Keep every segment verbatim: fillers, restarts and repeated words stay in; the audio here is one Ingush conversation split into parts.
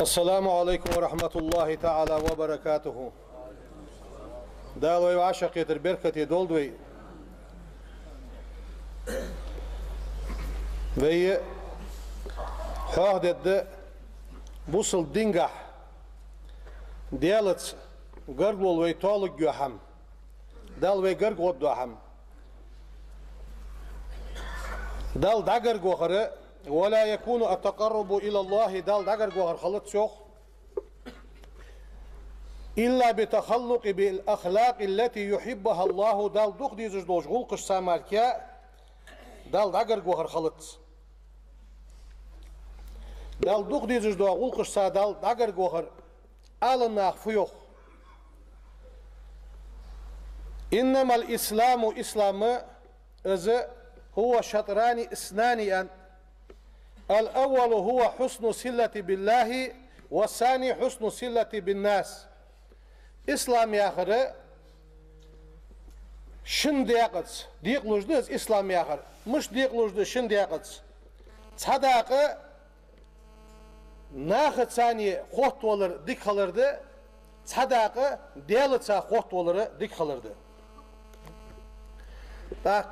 السلام عليكم ورحمة الله تعالى وبركاته. Дала вай вӀашагӀкхетар беркате долда вай. Вай хьоахадергда бусалба дингахьа Даьлаца гаргало вай тоалургйола хӀама. Далла вай гарга гӀоргдола хӀама. Далла дӀагарга вахар, ولا يكون التقرب إلى الله, Далла дӀагарга вахар хилац, йоах, إلا بالتخلق بالأخلاق التي يحبها الله, Далла дукха дезаш долча гӀулакхашца мара Далла дӀагарга вахар хилац. Далла дукха дезаш дола гӀулакхашца Далла дӀагарга вахар Ӏаламнаха фу йоах? إنما الإسلام, ислам, из هو شطران اثنان, аьнна. الأول هو حسن الصلة بالله، والثاني حسن الصلة بالناس. Ислам яхар шин декъаца декъалуш да из, ислам яхар. Мишта декъалуш да шин декъаца? Цхьа дакъа нахаца хоттавалар дика хилар да, цхьа дакъа Даьлаца хоттавалар дика хилар да. ТӀаккха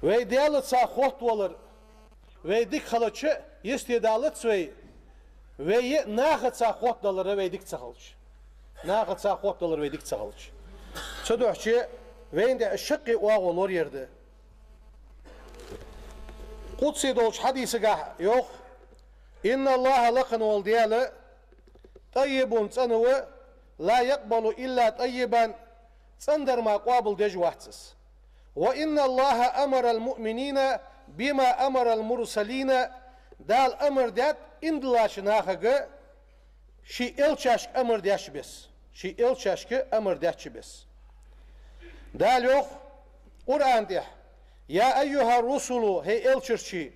вай Даьлаца хоттавалар вай дика хилча, йисте далац вай, вай нахаца хоттадалар вай дика ца хилча. Нахаца хоттадалар вай дика ца хилча. Цудухьа вайна тӀа шаккхе оагӀув лораяр да. Къудси долча хьадисагахьа йоах: إن الله, лакха вола Даьла, طيب, цӀена ва, لا يقبل إلا طيبا, цӀена дар мара къоабал деш вац из. وإن الله أمر المؤمنين بما أمر المرسلين, Дала амар даьд ийман диллача нахага, ший элчашка амар даьча беса, ший элчашка амар даьча беса. Дала йоах Къуръан тӀа: يا أيها الرسل, хӀей элчарчий,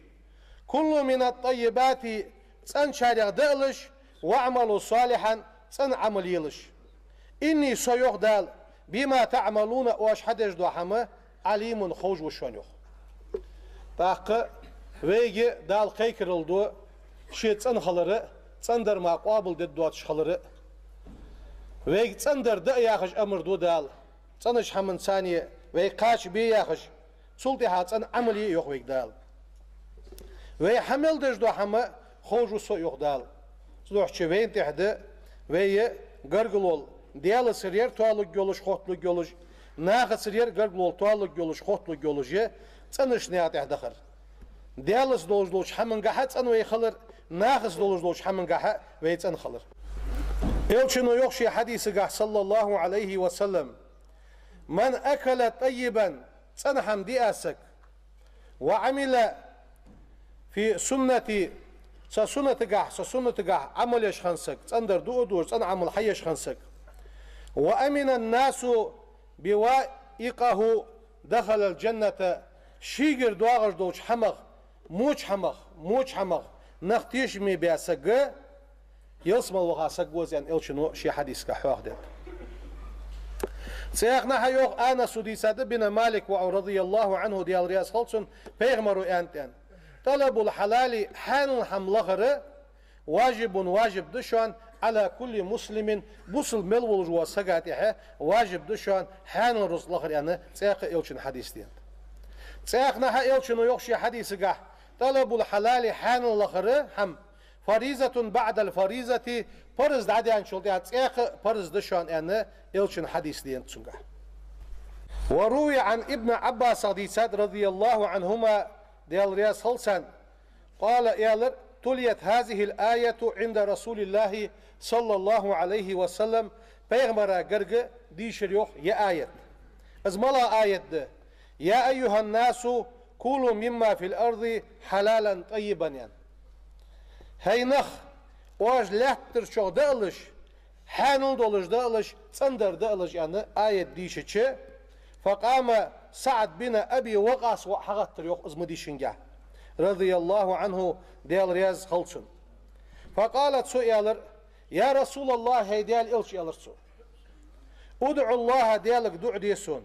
كلوا من الطيبات, цӀеначарех даалаш, واعملوا صالحا, цӀена Ӏамал елаш. إني, со, йоах Дала, بما تعملون, оаш хьадеш дола хӀама, عليم, ховш ва шоана, йоах. ТӀаккха вайга Дала кхайкарал ду ше цӀена хилар, цӀена дар мара къоабал дергдоацаш хилар. Вайга цӀена дар даа яхаш амар ду Дала. ЦӀенача хӀаманца вай кхача бе яхаш, цул тӀехьа цӀена Ӏамал е йоах вайга Дала. Вай хьа мел деш дола хӀама ховш ва со, йоах Дала. Цудухьа вайна тӀехь да вай гаргало Даьлацара ер тоалургйолаш, хотталургйолаш, нахацара ер гаргало тоалургйолаш, хотталургйолаш, цӀенача наькъа тӀа дахар. Даьлаца долаш долча хӀамангахьа цӀена вай хилар, нахаца долаш долча хӀамангахьа вай цӀена хилар. Элчано йоах ший хьадисагахьа, صلى الله عليه وسلم: من أكل طيبا, цӀена хӀама диа саг, وعمل في سنتي, са суннатагахьа, са суннатагахьа Ӏамал еш хинна саг, цӀена дар даа а даа, цӀена Ӏамал хьаеш хинна саг, وأمن الناس بوائقه دخل الجنة, шийгара доагӀаш долча хӀамах, моча хӀамах, моча хӀамах нах тешаме баь саг, ялсмала ваха саг ва из, аьнна, Элчано ший хьадисагахьа хьоахадергда. ЦӀаькха а йоах Анаса, дийцад, бин Малика воӀо, رضي الله عنه, Даьла раьза хилва цунна, пайхамара аьннад, аьнна: طلب الحلال, хьанал хӀама лахар, واجب, важиб да шоана, على كل مسلم, бусалба мел волаш вола сага тӀехьа важиб да шоана хьанал рузкъа лахар, аьнна, цӀаькха а Элчано хьадис денад. ЦӀаькха а Элчано йоах ший хьадисагахьа: طلب الحلال, хьанал лахар хӀама, فريضة بعد الفريضة, парз дӀадаьнначул тӀехьа цӀаькха а парз да шоана, аьнна, Элчано хьадис денад цунгахьа. وروي عن ابن عباس, дийцад, رضي الله عنهما, Даьла раьза хилва царна, قال, аьлар: تليت هذه الآية عند رسول الله صلى الله عليه وسلم, пайхамара гарга дийшар, йоах, ер аят. Из малагӀа аят да? يا أيها الناس كلوا مما في الأرض حلالا طيبا, аьнна. ХӀай нах, оаш лаьттара чу даалаш, хьанал долаш даалаш, цӀена дар даалаш, аьнна, аят дийшача, فقام سعد بن أبي وقاص воӀ хьагӀаттар, йоах, из ма дийшшангахьа, رضي الله عنه, Даьла раьза хилва цунна. فقال, цо аьлар: يا رسول الله, хӀай Даьла Элча, аьлар цо, ادع الله, Даьлага дуӀа де сона,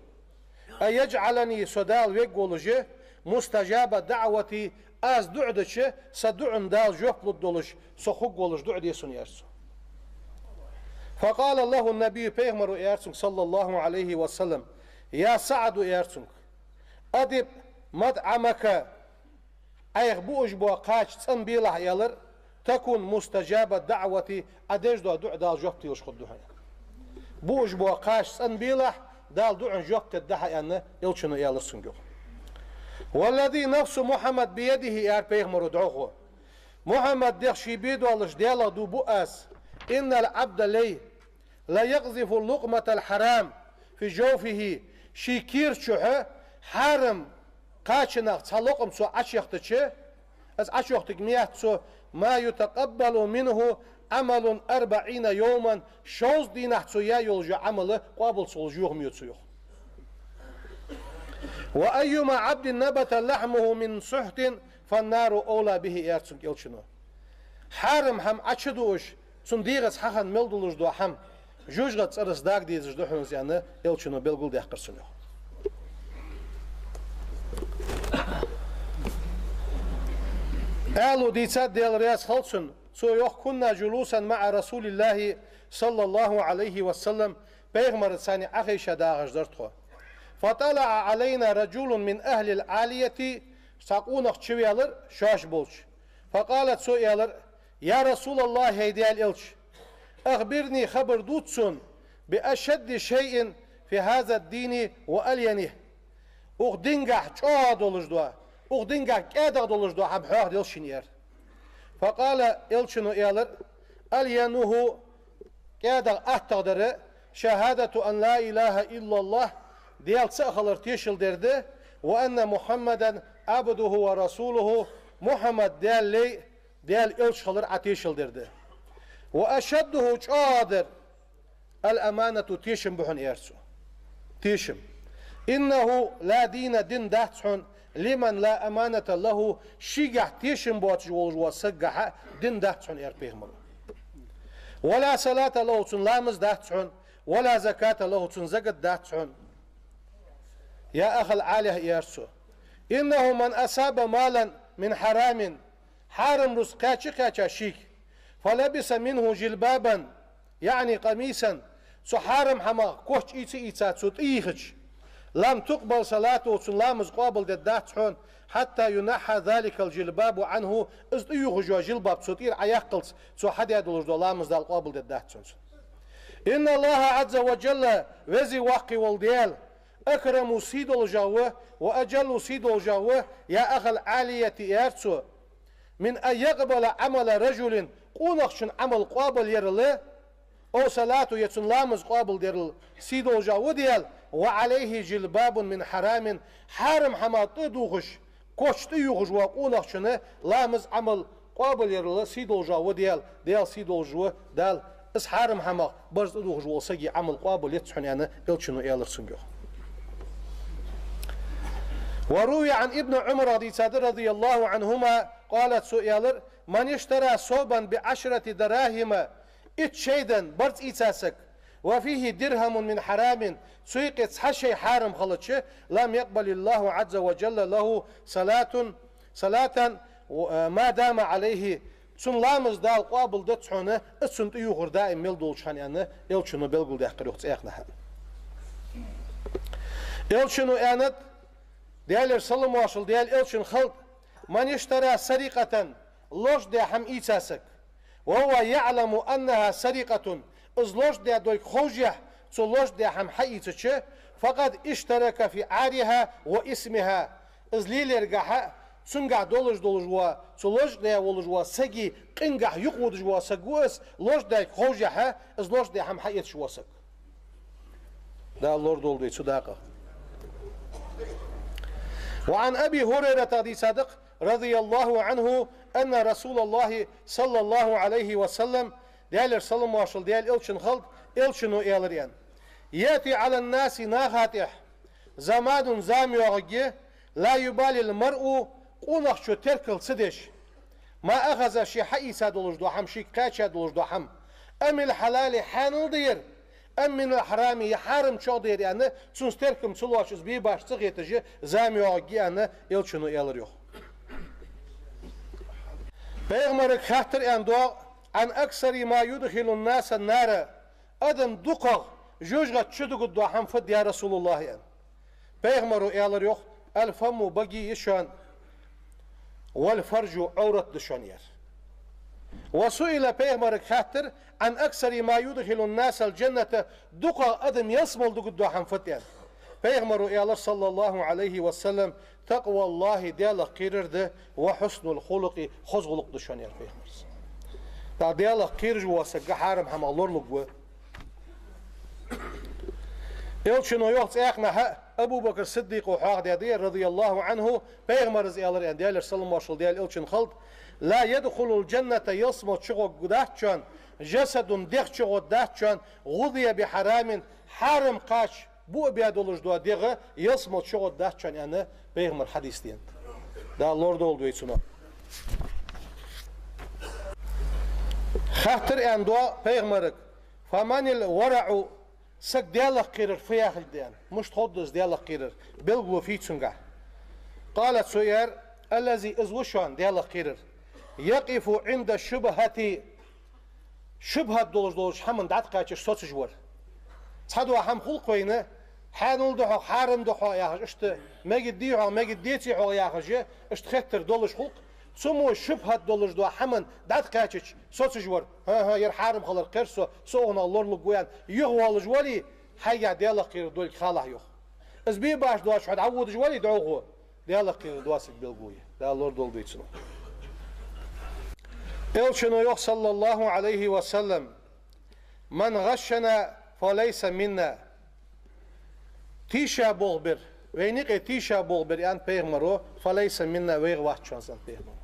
أن يجعلني, со Дала вергволаш, مستجاب دعوة, аз дуӀа дича са дуӀан Дала жоп лургдолаш со хургволаш дуӀа де сона, аьлар цо. فقال له النبي, пайхамара аьлар цунга, صلى الله عليه وسلم: يا سعد, аьлар цунга, أدب مطعمك, Ӏайха буаш бола кхача цӀенбелахь, аьлар, تكن مستجاب الدعوة, Ӏа деш дола дуӀа Дала жоп делаш хургда хьона. Буаш бола кхача цӀенбелахь, Дала дуӀанна жоп дергда хьа, аьнна, Элчано аьлар цунга. والذي نفس محمد بيده, аьлар пайхамара дӀахо. Мухьаммада дегӀ ший бе долаш Даьлах дув бу аз: إن العبد, лай, ليقذف لقمة الحرام في جوفه, ший кера чухь хьарам кхачанах цхьа локъам цо Ӏочуяхийтача, из Ӏочуяхийтаргьяц цо, ما يتقبل منه عمل أربعين يوما, шовзткъа дийнахьа цо яь йола Ӏамал къоабал ца хулаш йоха ма йий цо, йоах. وأيما عبد نبت لحمه من سحت فالنار أولى به, аьлар цунга Элчано. Хьарам хӀама Ӏочудууш, цун дегӀаца хьахинна мел долаш дола хӀама жожагӀатен цӀерца дага дезаш да хьона из, аьнна, Элчано белгалдаьккхар цунна, йоах. Ӏаьлас дийцад, Даьла раьза хилва цунна, цо йоах: كنا جلوسا مع رسول الله صلى الله عليه وسلم, пайхамарца цхьана Ӏохайша дагӀаш дар тхо. فطلع علينا رجل من أهل العالية, цхьа къонах чувелар шоаш болча. فقال, цо аьлар: يا رسول الله, хӀай Даьла Элча, أخبرني, хабар дувца сона, بأشد شيء في هذا الدين وألينه, укх динагахь чӀоагӀа долаш дола, укх динагахь кӀаьдагӀа долаш дола хӀама хьоахаделаш шийна, аьлар. فقال, Элчано аьлар: ألينه, кӀаьдагӀа аттагӀа дар, شهادة أن لا إله إلا الله, Даьла цаӀ хилар тешал дар да, وأن محمدا عبده ورسوله, Мухьаммад Даьла лай, Даьла Элча хилар Ӏа тешал дар да. وأشده, чӀоагӀа дар, الأمانة, тешам ба хьона, аьлар цо. Тешам. إنه لا دين, дин дац хьона, لمن لا أمانة له, шийгахь тешам боацаш волаш вола сагагахьа дин дац хьона, аьлар пайхамара. ولا صلاة له, цун ламаз дац хьона, ولا زكاة له, цун закат дац хьона. يا أخا العالية, аьлар цо, إنه من أصاب مالا من حرام, хьарам рузкъа кхаьча-кхаьча шийга, فلبس منه جلبابا, يعني قميصا, цу хьарам хӀамах коч ийца-ийца цо тӀаийхача, لم تقبل صلاته, цун ламаз къоабалдергдац хьона, حتى ينحى ذلك الجلباب عنه, из тӀаювхаш йола жилбаб цун тӀера Ӏояьккхалца, цо хьадаь долаш дола ламаз Дала къоабалдергдац хьона. إن الله عز وجل, Веза-Воккха вола Даьла, أكرم, сий долаш ва, وأجل, сий долаш ва, يا أخا العالية, аьлар цо, من أن يقبل عمل رجل, къонахчун Ӏамал къоабалъярал, أو صلاته, е цун ламаз къоабалъярал сий долаш ва Даьла, وعليه جلباب من حرام, хьарам хӀамах тӀадувхаш, коч тӀаювхаш вола къонахчун ламаз, Ӏамал къоабалъярал сий долаш ва Даьла, Даьла сий долаш ва, Дала из хьарам хӀамах барзкъа тӀадувхаш волча сага Ӏамал къоабалъяц хьона, аьнна, Элчано аьлар цунга, йоах. وروي عن ابن عمر, дийцад, رضي الله عنهما قال, цо аьлар: من اشترى ثوبا بعشرة دراهم, итт шайдан барзкъа ийца саг, وفيه درهم من حرام, цу юкъе цхьа шай хьарам хилча, لم يقبل الله عز وجل له صلاة, صلاة, ما دام عليه, цун ламаз Дала къоабалдац хьона, из цун тӀаювхар даим мел долча хана, аьнна, Элчано белгалдаьккхар, йоах, цхьаькханахьа. Элчано аьннад, Даьлера салам-моаршал Даьла Элчанна хилда: من اشترى سرقة, лош даь хӀама ийца саг, وهو يعلم أنها سرقة, из лош даь долга ховшшехь, цо лош даь хӀама хьаийцача, فقد اشترك في عارها وإثمها, из лелаергахьа, цунгахь долаш долаш вола, цу лош даь волаш вола сага къингахь юкъаводаш вола саг ва из, лош даьга ховшшехьа, из лош даь хӀама хьаэцаш вола саг. Дала лорадолда вай цу дакъах. وعن أبي هريرة, дийцад, رضي الله عنه أن رسول الله صلى الله عليه وسلم, Даьлера салам-моаршал Даьла Элчанна хилда, Элчано аьлар, аьнна: يأتي على الناس, наха тӀа, زمان, зама йоагӀаргья, لا يبالي المرء, къонахчо теркал ца деш, ما أخذ, ше хьаийца долаш дола хӀама, шийга кхаьча долаш дола хӀама, أمن الحلال, хьаьнал да ер, أم من الحرام, е хьарамчох да ер, аьнна, цунца теркам ца лоацаш, из бебаш ца хеташ, зама йоагӀаргья, аьнна, Элчано аьлар, йоах. Пайхамарага хаьттар, аьнна, доагӀа: عن أكثر ما يدخل الناس النار, Адам дукхагӀа жожагӀате чу дугаргдола хӀама фуд, я РасулуллахӀ, аьнна. Пайхамаро аьлар йоах: «الفم», баге я шоана, «والفرج», Ӏоврат да шоана, аьлар. «وسئل», пайхамарга хаьттар, «عن أكثر ما يدخل الناس الجنة», дукхагӀа адам ялсмале дугаргдола хӀама фуд, аьнна. Пайхамаро аьлар, صلى الله عليه وسلم: «تقوى الله», Даьлах кхерар да, «وحسن الخلق», хоза гӀулакх да шоана, аьлар пайхамара. ТӀаккха Даьлах кхераш вола саг хьарам хӀамах лоралургва. Элчано йоах цхьаькханахьа, Абу Бакр Сиддикъо хьоахадаьд, رضي الله عنه, пайхамара аьлар, аьнна, Даьлера салам-моаршал Даьла элчанна хилда: «لا يدخل الجنة», ялсмале чугӀоргдац шоана, «جسد», дегӀ чугӀоргдац шоана, «غذي بحرام», хьарам кхаьча буа баь долаш дола дегӀ ялсмале чугӀоргдац шоана, аьнна, пайхамара хьадис да, аьнна. Дала лорадолда вай цунах. Хаьттар, аьнна, доагӀа пайхамарга: «فمن الورع», сага Даьлах кхерар фу яхилга да, аьнна. Мишта ховргда из Даьлах кхерар, белгало фуй цунгахьа? «قال», цо аьлар: «الذي», из ва шоана Даьлах кхерар, «يقف عند الشبهة», шубхьат долаш долча хӀаман дӀатӀакхаьчача соцаш вар. Цхьадола хӀама хул-кх вайна, хьанал да хьогӀ, хьарам да хьогӀ яхаш, иштта мегаргдий хьогӀ, мегаргдеций хьогӀ яхаш, иштта хеттар долаш хул-кх. Цу мо шубхьат долаш дола хӀаман дӀатӀакхаьчача соцаш вар. ХӀа-хӀа, ер хьарам хилар кхер со, со укханах лоралургва, аьнна, юхавоалаш вале, хьайгахьа Даьлах кхерар долга халахь, йоах. Из бе башха доацаш хьо дӀаводаш вале дӀахо, Даьлах кхерар доацилга белгало я. Дала лорадолда вай цунах. Элчано йоах, صلى الله عليه وسلم: «من غشنا فليس منا». Тийша болх бер, вайна юкъе тийша болх бер, аьннад пайхамаро, «فليس منا», вайх вац шоана из, аьннад пайхамаро.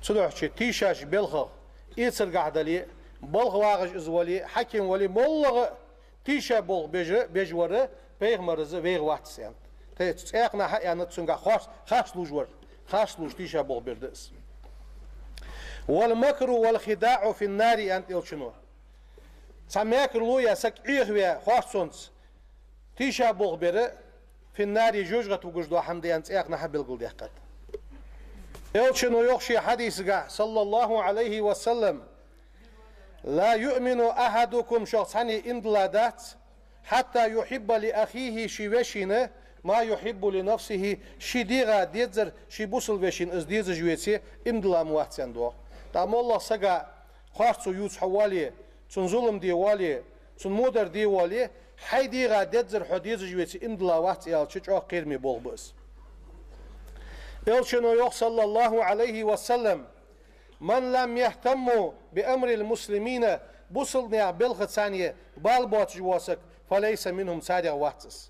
Цудухьа тийшача балхах, эцаргахьа дале, балха вагӀаш из вале, хьаким вале, моллагӀа тийша болх беш, беш вар пайхамар, из вайх вац, аьннад. Тхоай цхьаькханахьа аьннад цунгахьа, харц, харц лувш вар, харц лувш тийша болх бер да из. «والمكر والخداع في النار», аьннад элчано. Цхьа мекарло е саг Ӏехаве харцонца тийша болх бер, «في النار», жожагӀате вугаргдола хӀама да, аьнна, цхьаькханахьа белгалдаьккхад. Элчано йоах ший хьадисагахьа, صلى الله عليه وسلم: «لا يؤمن أحدكم», шух цхьанне иман дилла дац, «حتى يحب لأخيه», ший вешийна, «ما يحب لنفسه», ший дегӀа дезар ший бусалба вешийна из дезаш веце, иман дилла ма вац, аьнна, доагӀа. ТӀаккха моллагӀа сага харцо ювца хьо вале, цунна зулам де вале, цунна мудар де вале, хьай дегӀа дезар хьо дезаш веце, иман дилла вац аьлча, чӀоагӀа кхераме болх ба из. Элчано йоах, صلى الله عليه وسلم: «من لم يهتم بأمر المسلمين», бусалба наьха балхаца бала боацаш вола саг, «فليس منهم», царех вац из.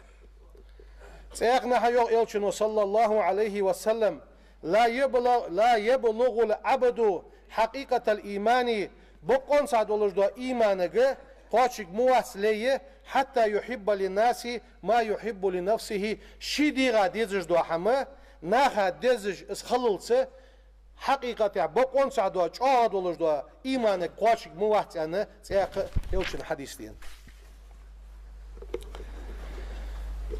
Цхьаькханахьа йоах элчано, صلى الله عليه وسلم: «لا يبلغ، لا يبلغ العبد حقيقة الإيمان», бокъонцахьа долаш дола иманага кхоачарг ма вац лай, «حتى يحب للناس ما يحب لنفسه», ший дегӀа дезаш дола хӀама наха дезаш из хиллалца, хьакъикъатехь бокъонцахьа дола, чӀоагӀа долаш дола иманага кхоачарг ма вац, аьнна, цхьаькха элчано хьадис да, аьнна.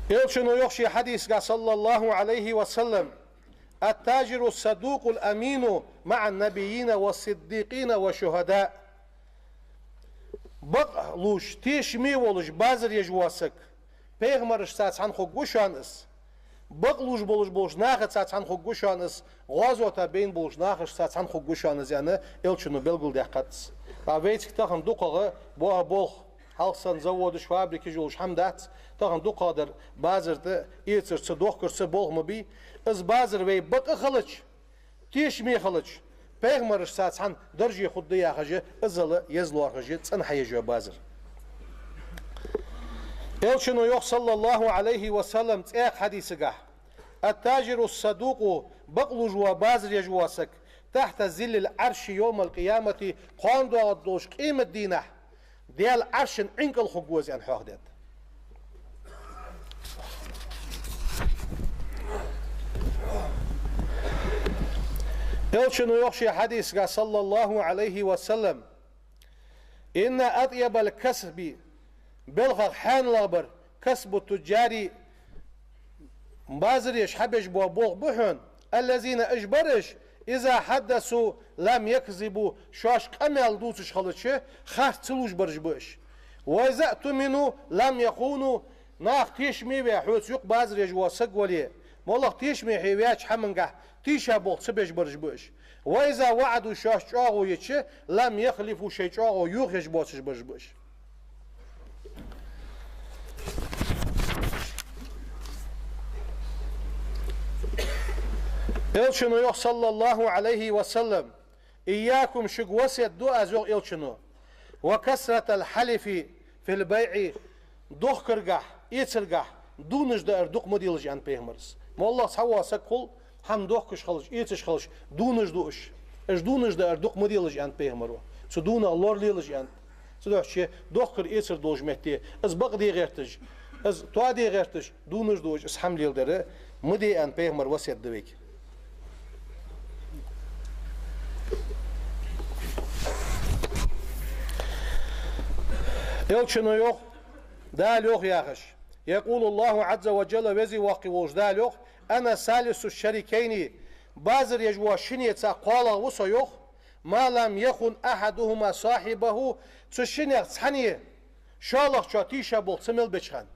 Элчано йоах ший хьадисагахьа, صلى الله عليه وسلم: «التاجر الصدوق الأمين مع النبيين والصديقين والشهداء». Бакъ лувш, тешаме волаш базар еш вола саг, пайхамарашца цхьана хургва шоана из. Бакъ лувш болаш болча нахаца цхьана хургва шоана из, гӀазота байна болча нахашца цхьана хургва шоана из, аьнна, элчано белгалдаьккхад из. ТӀаккха вайцига тахан дукхагӀа боагӀа болх, хьалха санна заводаш, фабрикаш йолаш хӀама дац, тахан дукхагӀдар базар тӀа эцарца, дохкарца болх ма бий. Из базар вай бакъ хилча, тешаме хилча, пайхамарашца цхьана дарже хургда яхаш, иззал еза лоархӀаш, цӀена хьаеш я базар. Элчано йоах, صلى الله عليه وسلم, цхьаькха хьадисагахьа: «التاجر الصدوق», бакъ лувш вола, базар еш вола саг, «تحت ظل العرش يوم القيامة», кхоана доагӀаргдолча къематдийнахьа Даьла Ӏаршан Ӏинкал хургва из, аьнна, хьоахадаьд. Элчано йоах ший хьадисагахьа, صلى الله عليه وسلم: «إن أطيب الكسب», балхах хьаьнала бар, «كسب التجار», базар еш хьабеш бола болх ба хьона, «الذين», уж бар уж, «إذا حدثوا لم يكذبوا», шоаш къамаьл дувцаш хилча, харц ца лувш бараш ба уж. وإذا اؤتمنوا لم يخونوا, нах тешаме ваь, хьоца юкъе базар еш вола саг вале, моллагӀа тешаме хье ваьча хӀамангахь тийшаболх ца беш бараш ба уж. وإذا وعدوا, шоашта чӀоагӀо йича, لم يخلفوا, шоай чӀоагӀо йохаеш боацаш бараш ба уж. Элчано йоах, صلى الله عليه وسلم: إياكم, шуга васкет ду аз, йоах Элчано, وكثرة الحلف في البيع, дохкаргахь, эцаргахь дувнаш даар дукха ма делаш, аьннад пайхамара. МоллагӀа цхьавола саг хул, хӀама дохкаш хилча, эцаш хилча, дувнаш дуаш. Уж дувнаш даар дукха ма делаш, аьннад пайхамара. Цу дувнах лоралелаш, аьннад. Цудухьа дохкар-эцар долча метте, из бакъде гӀерташ, из тоаде гӀерташ, дувнаш дуаш, из хӀама леладар ма де, аьнна, пайхамара васкет да вайга. Элчано йоах, Дала йоах яхаш: يقول الله عز وجل, Веза-Воккха волча Дала йоах: أنا ثالث الشريكين, базар еш вола шиннеца кхоалагӀа ва со, йоах, ما لم يخن أحدهما صاحبه, цу шиннех цхьанне шоллагӀчоа тийшаболх ца мел беча хана.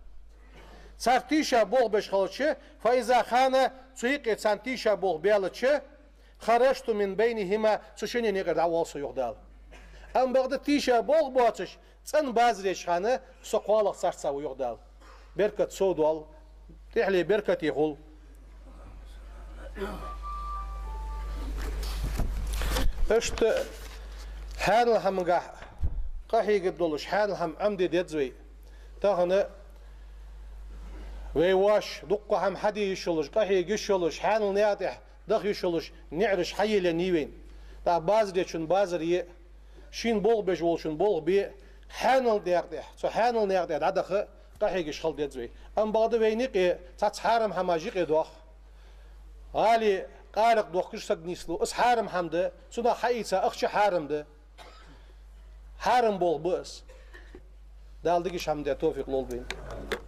Цар тийшаболх беш хилча, فإذا خانا, цу юкъе царна тийшаболх баьлча, خرجت من بينهما, цу шинне юкъера дӀавоал со, йоах Дала. Амма бакъда тийшаболх боацаш, цӀена базар еча хана со кхоалагӀа царца ва, йоах Дала. Беркат совдоал, тӀехьале беркате хул. Иштта хьанал хӀамангахь къахьегаргдолаш, хьанал хӀама Ӏомаде деза вай. Тахан вай воаш дукха хӀама хьаде йиш йолаш, къахьега йиш йолаш, хьанал наькъа тӀа даха йиш йолаш, наӀараш хьаелаеннай вайна. ТӀаккха базар ечун базар е, шийна болх беш волчун болх бе, хьанал наькъа тӀа, цу хьанал наькъа тӀа дӀадаха къахьегаш хила деза вай. Амма бакъда вайна юкъе цхьацца хьарам хӀамаш юкъе доах. ГӀали къаракъ дохкаш саг нийслу, из хьарам хӀама да, цунах хьаийца ахча хьарам да. Хьарам болх ба из. Дала дикача хӀаман тӀа товфикъ лолда вайна.